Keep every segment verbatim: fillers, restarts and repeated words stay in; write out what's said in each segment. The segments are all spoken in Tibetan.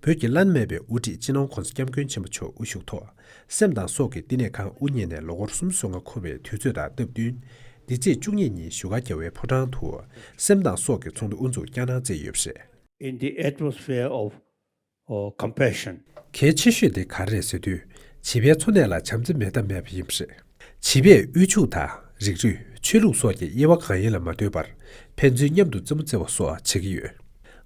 བོད་ཀྱི་བླ་ན་མེད་པའི་དབུ་ཁྲིད་སྤྱི་ནོར་༧གོང་ས་༧སྐྱབས་མགོན་ཆེན་པོ་མཆོག་དབུ་བཞུགས་ཐོག་སེམས་དང་སྲོག་གི་བསྟི་གནས་ཁང་དབུ་བརྙེས་ནས་ལོ་འཁོར་སུམ་ཅུ་སོ་ལྔ་འཁོར་བའི་དུས་ཚོད་དང་སྟབས་བསྟུན། འདི་ཚེས་བཅུ་གཉིས་ཉིན་བཞུགས་སྒར་རྒྱལ་བའི་ཕོ་བྲང་དུ་སེམས་དང་སྲོག་གི་ཚོགས་འདུ་དབུ་འཛུགས་བསྐྱངས་གནང་མཛད་ཡོད་པ་རེད། In the atmosphere of, uh, compassion. གལ་ཆེ་ཤོས་དེ་ག་རེ་རེད་ཟེར་དུས། བྱིས་པའི་འཚོ་གནས་ལ་བྱམས་བརྩེ་མེད་ཐབས་མེད་པ་ཡིན་པ་རེད། བྱིས་པས་དབུལ་ཕྱུག་དང་རིགས་རུས། ཆོས་ལུགས་སོགས་ཀྱི་དབྱེ་བ་གང་ཡིན་ལ་མ་ལྟོས་པར། ཕན་ཚུན་མཉམ་དུ་རྩེད་མོ་རྩེ་བ་སོགས་བྱེད་ཀྱི་ཡོད།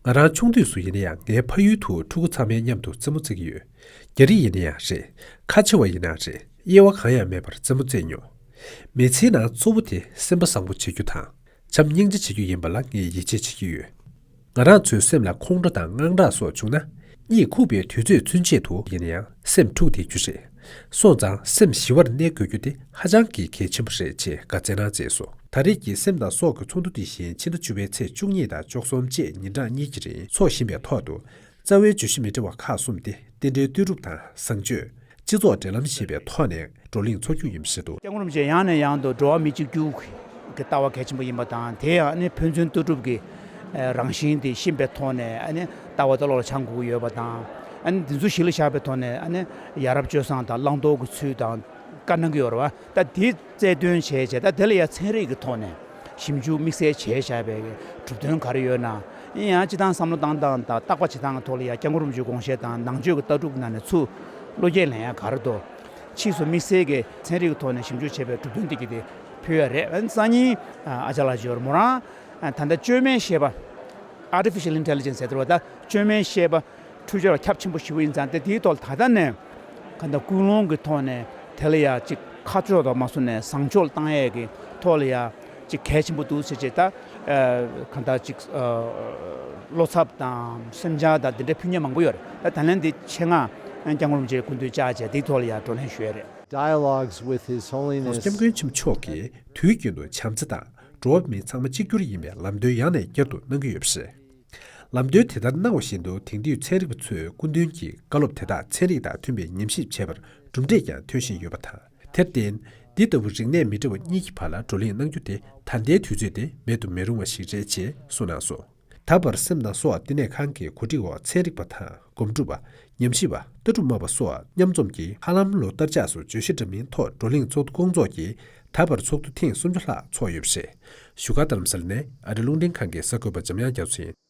ང་རང་ཆུང་དུས་སུ་ཡིན་ན་ཡང་ངའི་ཕ་ཡུལ་དུ་ཕྲུ་གུ་ཚང་མས་མཉམ་དུ་རྩེད་མོ་རྩེ་གི་ཡོད། རྒྱ་རིགས་ཡིན་ན་ཡང་རེད། ཁ་ཆེ་བ་ཡིན་ནའང་རེད། དབྱེ་བ་གང་ཡང་མེད་པར་རྩེད་མོ་རྩེ་མྱོང་། མི་ཚེའི་ནང་གཙོ་བོ་དེ་སེམས་པ་བཟང་པོ་བྱེད་རྒྱུ་དང་། བྱམས་སྙིང་རྗེ་བྱེད་རྒྱུ་ཡིན་པ་ལ་ངས་ཡིད་ཆེས་བྱེད་ཀྱི་ཡོད། ང་རང་ཚོའི་སེམས་ལ་ཁོང་ཁྲོ་དང་དངངས་སྐྲག་སོགས་བྱུང་ན། གཉིད་ཁུག་པའི་དུས་ཚོད་ཚུན་ཆད་དུ་ཡིན་ན་ཡང་སེམས་འཁྲུག་བསྡད་རྒྱུ་རེད། སོང་ཙང་སེམས་ཞི་བར་གནས་དགོས་རྒྱུ་དེ་ཧ་ཅང་གི་གལ་ཆེན་པོ་རེད་ཅེས་བཀའ་སྩལ་གནང་མཛད་སོང་། ད་རེས་ཀྱི་སེམས་དང་སྲོག་གི་ཚོགས་འདུ་དེ་བཞིན་ཕྱི་ཟླ་བཅུ་པའི་ཚེས་བཅུ་གཉིས་དང་བཅུ་གསུམ་བཅས་ཉིན་གྲངས་གཉིས་ཀྱི་རིང་འཚོགས་བཞིན་པའི་ཐོག་ཏུ། རྩ་བའི་བརྗོད་གཞི་མི་འདྲ་བ་ཁག་གསུམ་སྟེ། རྟེན་འབྲེལ་ལྟོས་གྲུབ་དང་བཟང་སྤྱོད། སྤྱི་ཚོགས་འབྲེལ་ལམ་ཞེས་པའི་ཐོག་ནས་བགྲོ་གླེང་འཚོགས་རྒྱུ་ཡིན་པ་རེད་འདུག། སྐྱབས་མགོན་རིན་པོ་ཆེ་ཡང་ནས་ཡང་དུ་འགྲོ་བ་མི་གཅིག་གྱུར་གྱི་ལྟ་བ་གལ་ཆེན་པོ་ཡིན་པ་དང་། དེ་ཡང་ཨ་ནི་ཕན་ཚུན་ལྟོས་གྲུབ་ཀྱི་རང་བཞིན་དེ་ཤེས་པའི་ཐོག་ནས། ཨ་ནི་ལྟ་བ་དེ་བློ་ལ་འཆང་དགོས་ཀྱི་ཡོད་པ་དང་། ཨ་ནི་འདི་ཚོ་གཞི་ལ་བཞག་པའི་ཐོག་ནས་ཨ་ནི་ཡ་རབས་སྤྱོད་བཟང་དང་བླང་དོར་གྱི་ཚུལ་དང་བཀའ་གནང་གི་ཡོད་རེད་བ། ད་དེ་རྩལ་འདོན་བྱས་བྱས། ད་དེ་ལ་ཡང་ཚན་རིག་གི་ཐོག་ནས་ཞིབ་འཇུག་དམིགས་བསལ་བྱས་བཞག་པའི་གྲུབ་དོན་ག་རེ་ཡོད་ན། ཡིན་ཡང་སྤྱི་བཏང་བསམ་བློ་བཏང་སྟངས་དང་བརྟག་པ་བྱེད་སྟངས་ཀྱི་ཐོག་ལ་ཡང་སྐྱབས་མགོན་རིན་པོ་ཆེའི་དགོངས་བཞེད་དང་ནང་ཆོས་ཀྱི་ལྟ་གྲུབ་ཀྱི་ནང་ནས་ཚུར་བློ་སྐྱེད་ལེན་ཡ་ག་རེ་འདུག། ཕྱིས་སུ་དམིགས་བསལ་གྱི་ཚན་རིག་གི་ཐོག་ནས་ཞིབ་འཇུག་བྱས་པའི་གྲུབ་དོན་དེ་གྱིས་དེ་ཕུལ་ཡ་རེད། ཨ་ནི་སང་ཉིན་ཨ་ཅག་ལགས་ཀྱིས་མོ་རང་ད་ལྟ་བཅོས་མའི་ཤེས་པ། Artificial Intelligence ཟེར་བ། ད་བཅོས་མའི་ཤེས་པ་འཕྲུལ་ཆས་ལ་ཁྱབ་ཆེན་པོ་ཞེ་པོ་ཡིན་ཙང་། དེ་དེའི་ཐོག་ལ་ད་ལྟ་ནས་གང་ལྟར་ཀུན་སློང་གི་ཐོག་ནས་དེ་ལ་ཡ་ཅིག་ཁ་ཕྱོགས་དང་མ་སོང་ནས་བཟང་ཕྱོགས་ལ་བཏང་ཡས་ཀྱི་ཐོག་ལ་ཡ་ཅིག་གལ་ཆེན་པོ་འདུག་ཟེར་བྱས། ད་ཨ་གང་ལྟར་ཅིག་ཨ་བློ་འཚབ་དང་སེམས་འཆར་དང་དེ་འདྲའི་ཕུལ་མཁན་མང་པོ་ཡོད་རེད། ད་ད་ལན་འདི་ཆེད་མངགས་སྐྱབས་མགོན་རིན་པོ་ཆེ་སྐུ་མདུན་བཅར་བྱས་དེའི་ཐོག་ལ་ཡ་བགྲོ་གླེང་ཞུ་ཡས་རེད། Dialogues with His Holiness. སྐྱབས་མགོན་ཆེན་པོ་མཆོག་གིས་དུས་རྒྱུན་དུ་བྱམས་བརྩེ་དང་འགྲོ་བ་མི་ཚང་མ་གཅིག་གྱུར་ཡིན་པའི་ལམ་སྟོན་ཡང་ནས་བསྐྱར་དུ་གནང་གི་ཡོད་པ་རེད། ལམ་སྟོན་དེ་ལྟར་གནང་བ་བཞིན་དུ་དེང་དུས་ཚན་རིག་པ་ཚོས་སྐུ་མདུན་གྱི་བཀའ་སློབ་དེ་དག་ཚན་རིག་དང་མཐུན་པའི་ཉམས་ཞིབ་བྱས་པར་གྲུབ་འབྲས་ཀྱང་ཐོན་བཞིན་ཡོད་པ་དང་། དེར་བརྟེན། འདི་ལྟ་བུ་རིག་གནས་མི་འདྲ་བ་གཉིས་ཀྱི་བར་ལ་བགྲོ་གླེང་གནང་རྒྱུ་དེ་ད་ལྟའི་དུས་ཚོད་དེ་མེད་དུ་མི་རུང་བ་ཞིག་རེད་ཅེས་གསུངས་གནང་སོང་། ད་བར་སེམས་དང་སྲོག་བསྟི་གནས་ཁང་གི་གོ་སྒྲིག་འོག་ཚན་རིག་པ་དང་སྒོམ་སྒྲུབ་པ། ཉམས་ཞིབ་པ། ལྟ་གྲུབ་སྨྲ་བ་སོགས་མཉམ་འཛོམས་ཀྱིས་ཧ་ལམ་ལོ་ལྟར་ཆགས་སུ་བརྗོད་གཞི་འདྲ་མིན་ཐོག་བགྲོ་གླེང་ཚོགས་འདུ་སྐོང་ཚོགས་ཀྱིས་ད་བར་ཚོགས་འདུ་ཐེངས་སུམ་ཅུ་ལྷག་ཚོགས་ཡོད་པ་རེད། བཞུགས་སྒར་རྡ་རམ་ས་ལ་ནས་ཨ་རི་རླུང་འཕྲིན་ཁང་གི་གསར་འགོད་པ་འཇམ་དབྱངས་རྒྱ་མཚོ་ཡིན།